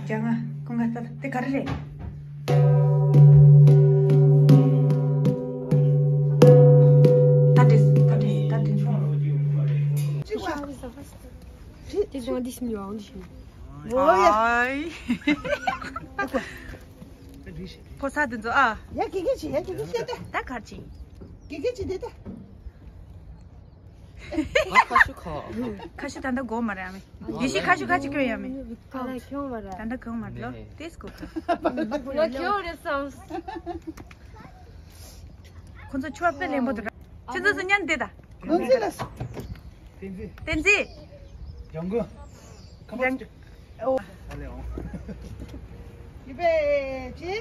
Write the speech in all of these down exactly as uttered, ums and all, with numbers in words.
བྱ་ང་ཁོང་ང་ད་དེ་ག་རེ་རེད། ད་དྲིས་ད་དྲིས་ད་དྲིས། ཅི་ཤ། དེ་དང་འདི་ཤིན་ཡོང་འདི་ཤིན། ཨོ་ཡ། ཕོ་ས་དེ་ཚོ་ཨ། ཡ་གི་གི་ཆི་ཡ་གི་གི་ཤེ་ད། ད་གར་ཅི། གི་གི་ཆི་དེ་ད། ཁ་ཤུ་ཁ། ཁ་ཤུ་ད་ལྟ་གོ་མ་རེད་ཨ་མེ། ཡེ་ཤི་ཁ་ཤུ་ཁ་ཅི་ཁྱོད་ཡ་མེ། ད་ལྟ་ཁྱོད་མ་རེད། ད་ལྟ་གོ་མ་རེད་ལོ། ཏེས་གོ་ཁ། ང་ཁྱོད་རེད་བསམ། ཁོ་ཚོ་ཆོ་པེ་ལེན་པོ་དུ་ར། ཁྱེད་ཚོ་སུ་ཉན་དེ་ད། ལོ་ཚེ་ལ། བསྟན་འཛིན། བསྟན་འཛིན། ཡང་གོ། ཁམས་པ། ཨོ། ཨ་ལེ་ཨོ། ཡི་པེ་ཅི།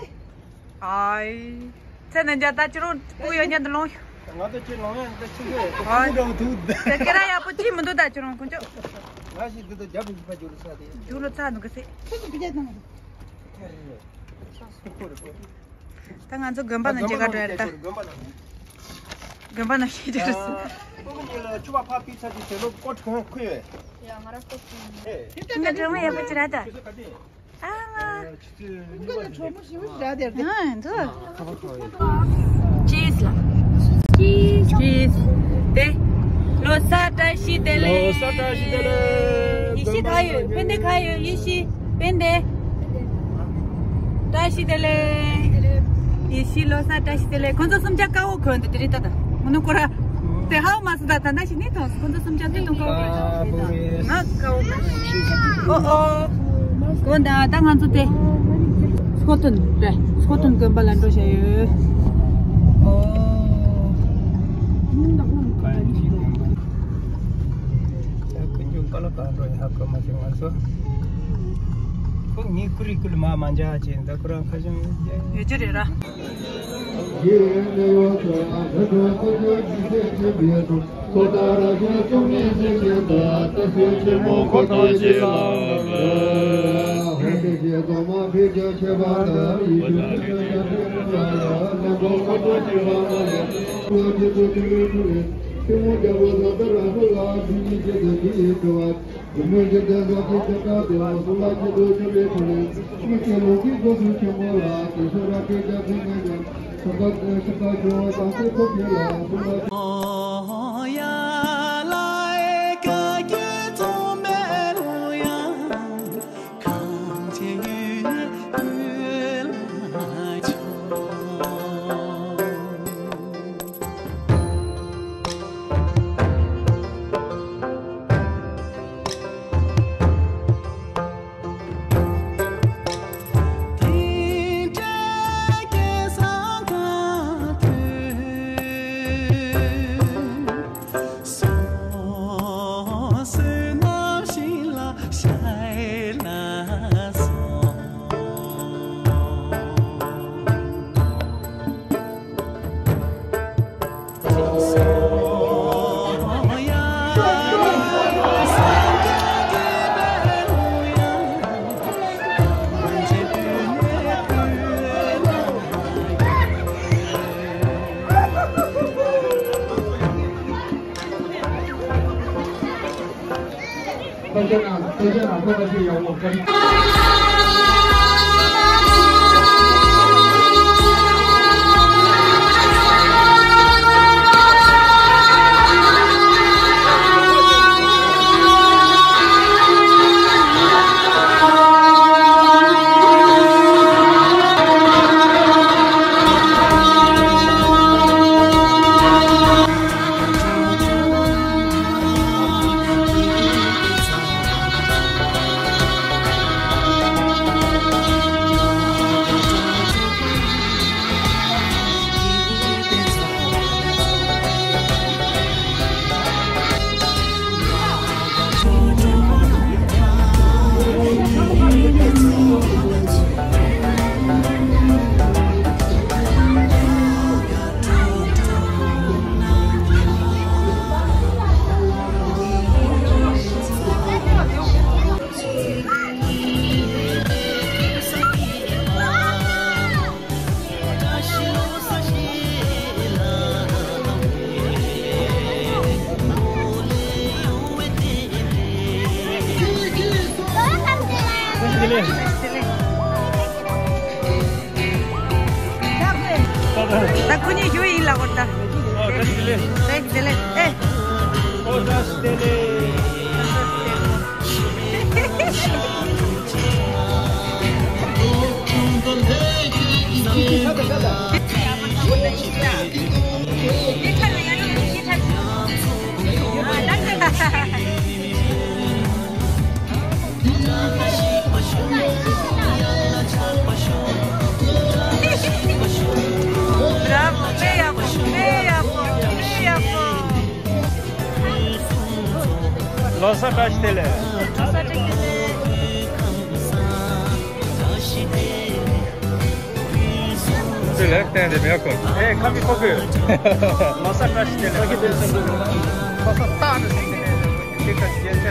ཨའི། ཚེ་ན་འཇའ་ད་ཅི་རུང་སྤུ་ཡོད་ཉན་དུ་ལོང་། ང་ད་ཅི་ལོང་ཡང་ད་ཅི་ཟེར། ཨོ། ཁུ་འདྲ་བོ་འདུག་ད་ཁྱེད་རང་ཡག་པོ་ཅི་མི་འདུག་ད་ཅི་རུང་ཁོང་ཚོ། ང་ཞིག་འདི་ད་རྒྱབ་ཏུ་ཕ་རྒྱུ་རུ་ས་དེ། རྒྱུ་རུ་ཚ་འདུག་ག་ཚེ། ཁྱེད་ཀྱི་ཕི་རྒྱ་ཐང་། ད་ང་ཚོ་དགོན་པ་ནང་མཇལ་ཁ་འགྲོ་ཡ་རེད་ད། དགོན་པ་ནང་། དགོན་པ་ནང་ཤེས་རྒྱུ་རེད། ཨ། སྤུ་གུ་གཉིས་ལ་ཕྱུ་པ་ཕ་ཕི་ཚ་དེ་ཚེ་ལོ་ཀོ་ཁོང་ཁུ་ཡོད། ཡ་ང་ར་ཀོ་ཁོང་། ཨེ། ཁྱེད་ཚོ་ང་གྲོགས་མོ་ཡག་པོ་ཅི་ར་ད། ཨ་ང་། ཁྱེད་ཚོ་གཉིས་པ་ཁོ་ལ་གྲོགས་མོ་ཞིག་ར་དེར་དེ། ཨ་འདུག་ཅིས་ལ། ཅིས། ཅིས། དེ། ལོ་གསར་བཀྲ་ཤིས་བདེ་ལེགས། ལོ་གསར་བཀྲ་ཤིས་བདེ་ལེགས། ཡེ་ཤེས་ག་ཡོད། ཕན་བདེ་ག་ཡོད། ཡེ་ཤེས། ཕན་བདེ། བཀྲ་ཤིས་བདེ་ལེགས། ཡེ་ཤེས་ལོ་གསར་བཀྲ་ཤིས་བདེ་ལེགས། ཁོང་ཚོ་གསུམ་ཆ་ཀ་བོ་གོན་འདུག་དེ་རིང་ད་ལྟ་ངུ་ནུ་ཀོ་ར། དེ་ཧའོ་མ་སུ་ད་ད་ད་ཞིག་ནི་ཐོང་སུ་ཁོང་ཚོ་གསུམ་ཆ་དེ་ཐོང་ཀ་བོ་གོན་འདུག་ང་ཀ་བོ་གོན། ཨོ་ཨོ། གོན་ད་ད་ང་ཚོ་དེ་སྐོ་ཐོན་རེད། སྐོ་ཐོན་གོན་པ་ལ་འགྲོ་བྱ་ཡོད། ཨོ། ཀུན་འཇུག་ཀ་ལ་ཀ་འགྲོ་ཡ་ཧ་གོ་མ་ཤེས་ང་ཚོ། ཁོ་ངའི་ཀུ་རི་ཀུ་ལི་མ་མ་འཇག་ཅེས་འདི་ཁོ་རང་ཁ་བྱང་ཡོད་རྒྱུ་རེད་ར། ཁོ་གཉིས་ཞུ་ཡིན་ལ་བར་ད། ཨོ་བཀྲ་ཤིས་བདེ་ལེགས། བཀྲ་ཤིས་བདེ་ལེགས། ཨེ། ཨོ་བཀྲ་ཤིས་བདེ་ལེགས། Bravo, དཔེ་ཡག་པོ། དཔེ་ཡག་པོ། དཔེ་ཡག་པོ། ལོ་གསར་བཀྲ་ཤིས་བདེ་ལེགས། ལོ་གསར་བཀྲ་ཤིས་བདེ་ལེགས། ཚུལ་ལེགས་བསྟན་ཏེ་མེད་ཁོ། ཨེ་ཁ་མི་ཁོ་གི། ལོ་གསར་བཀྲ་ཤིས་བདེ་ལེགས། ཁོ་ས་རྟག་ཏུ་ཟིན་ཏེ་ནས་དེ་ཁ་རྒྱན་ཆ་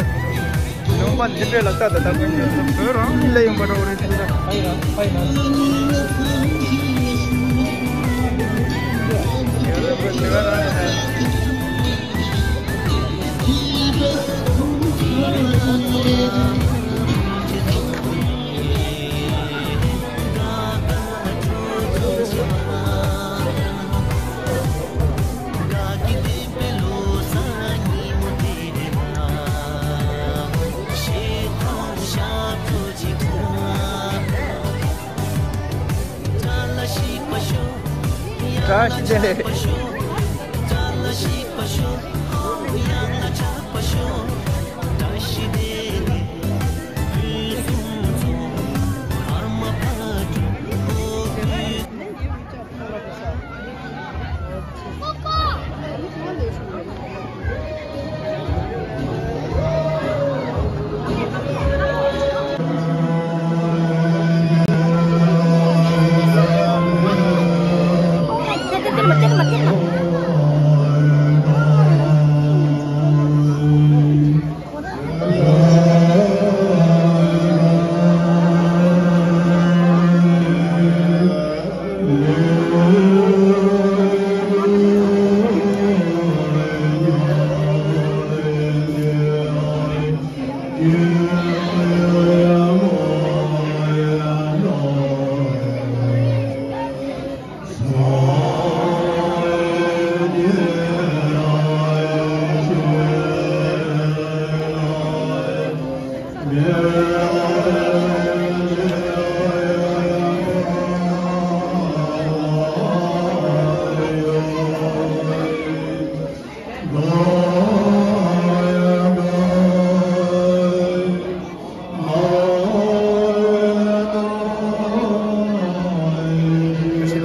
ལུང་པ་འདི་འདྲས་ལ་ལྟ་ད་ལྟ་བུ་ཡིན་ན་བོད་རང་ལས་ཡོང་པ་འདྲ་བོ་རེད་དེ་འདྲ། ཨ་ཡིན་ར་ཨ་ཡིན་ར། བཀྲ་ཤིས་བདེ་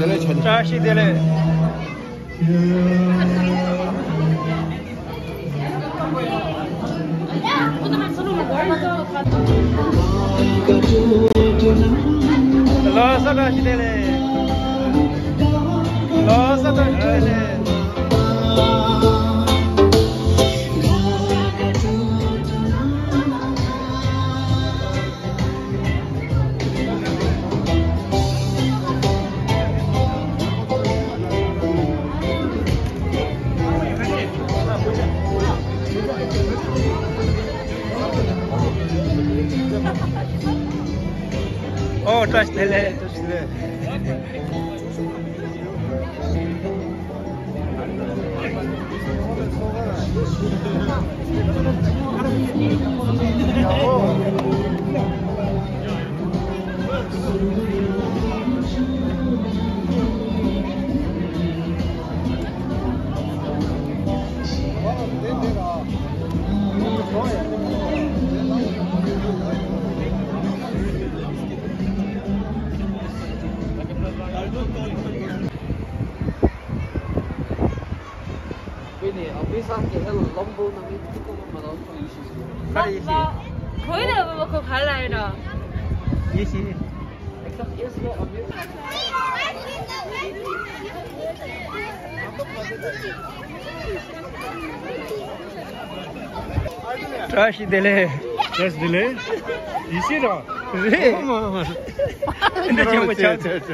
ལེགས། བཀྲ་ཤིས་བདེ་ལེགས། ལོ་གསར་བཀྲ་ཤིས་བདེ་ལེགས། ལོ་གསར་བཀྲ་ཤིས་བདེ་ལེགས། ཨོ་བཀྲ་ཤིས་བདེ་ལེགས། བཀྲ་ཤིས་བདེ་ལེགས། བཀྲ་ཤིས་བདེ་ལེགས། བཀྲ་ཤིས་བདེ་ལེགས། ཡིད་ཆེས་ར། རེད། མ་མ་མ། འདི་ཆེན་པོ་ཆགས།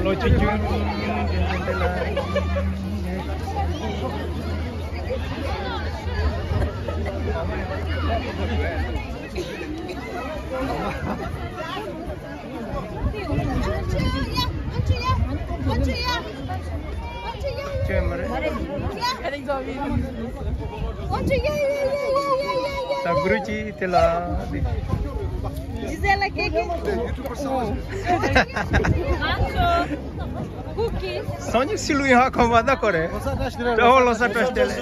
ལོ་ཆུང་ཆུང་། ད་གུ་རུ་ཅི་དེ་ལ། སང་ཉིན་སི་ལུ་ཡང་ཧ་གོ་མ་ད་གོ་རེ། ད་ཧོ་ལོ་ས་ཏྲ་སྟེ་ལེ།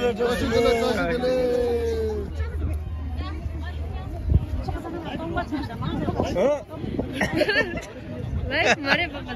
ལས་མ་རེད་པ་པ།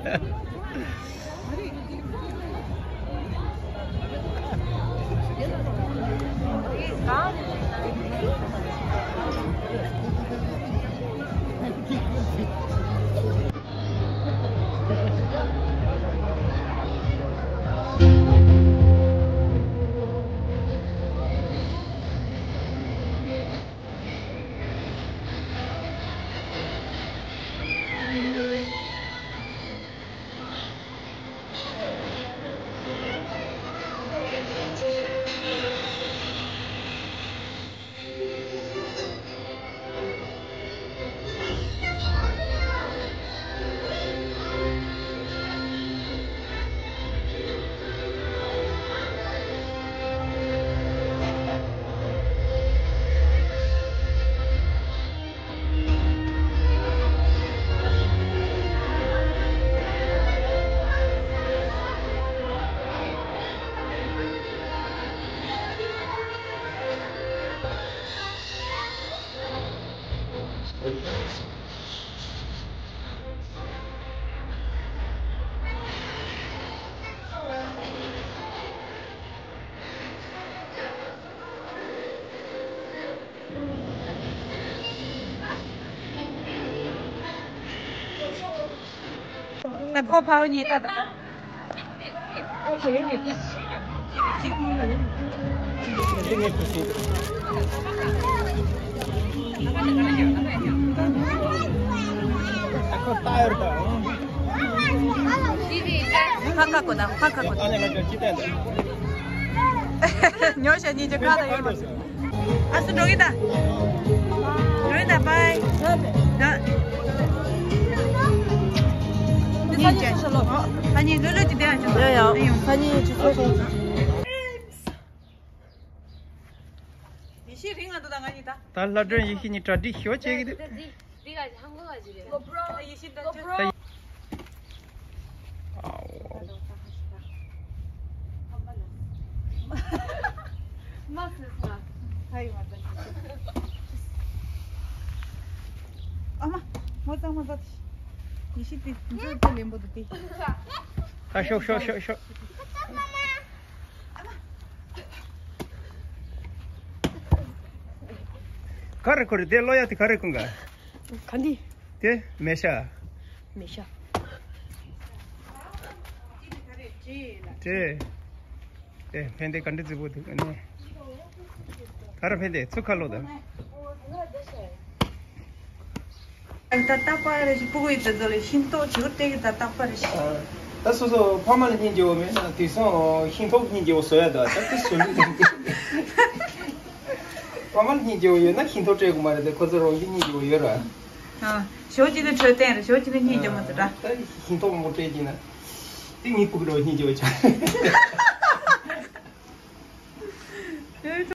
ནག་པོ་ཕའུ་ཉི་ཏ་དང་། ཕ་ཁ་གོ་ན་ཕ་ཁ་གོ་ན། ཉོ་ཤ་ཉིན་གྱི་ཁ་ད་ཡོད་ལོ། ཨ་སུ་འགྲོ་གི་ད། འགྲོ་གི་ད་པའི། ད། ཉིན་གྱི། ཨོ། ད་ཉིན་ལོ་ལོ་ཅི་དེ་ཨ་ཅོ། ཡ་ཡ། ད་ཡོང་། ད་ཉིན་ཅི་སོ་སོ། ཡེ་ཤེས་རིང་ང་འདུག་ད་ང་གཉིས་ད། ད་ལྷ་སྒྲོན་ཡེ་ཤེས་གཉིས་གྲ་སྒྲིག་ཞོ་བྱེད་ཀྱི་འདུག་འདི་ག་ཧང་གོ་ག་ཅི་རེད། ཡེ་ཤེས་ད་ཅོ། ད་ཡེ། ཨའོ། མ་སི་སི་མ། ཧའི་མ་ད། ཨ་མ། མ་ཙང་མ་ཙང་། ཡེ་ཤེས་དེ་འཛུལ་དེ་ལེན་པོ་འདུག་དེ། ད་ཤོག་ཤོག་ཤོག་ཤོག་ག་རེ་ཁོ་རེ་དེ་ལོ་ཡ་དེ་ག་རེ་ཁོང་ག་ག་འདི། དེ་མེ་ཤ། མེ་ཤ། དེ། དེ་ཕན་དེ་ག་འདྲ་རྫིག་པོ་འདུག་ཨ་ནི། ག་རེ་ཕན་དེ་ཚུ་ཁ་ལོ་ད། ད་རྟག་པ་རེ་ཞིག་སྤུ་གུ་ཡི་དེ་ཚོ་ལ་ཤིང་ཏོག་ཅིག་སྟེར་གི་ད་རྟག་པ་རེ་ཞིག་ད་སོ་སོ་ཕ་མ་ལ་སྙིང་རྗེ་བོ་མེད་ན་དུས་སང་ཤིང་ཏོག་སྙིང་རྗེ་བོ་བཟོ་ཡ་ད་ད་དེ་བཟོ་ལུགས་དང་དེ། ཕ་མ་ལ་སྙིང་རྗེ་བོ་ཡོད་ན་ཤིང་ཏོག་སྤྲད་དགོས་མ་རེད་དེ་ཁོ་ཚོ་རང་གི་སྙིང་རྗེ་བོ་ཡོད་ར། ཨ། ཞོ་གཅིག་ནི་འཕྲོད་བསྟེན་རེད། ཞོ་གཅིག་ནི་སྙིང་རྗེ་མོ་ཟེར་ར། ད་ཤིང་ཏོག་མང་པོ་སྤྲད་ཀྱིན་ན། དེ་ངའི་སྤུ་གུ་རང་སྙིང་རྗེ་བོ་ཆགས།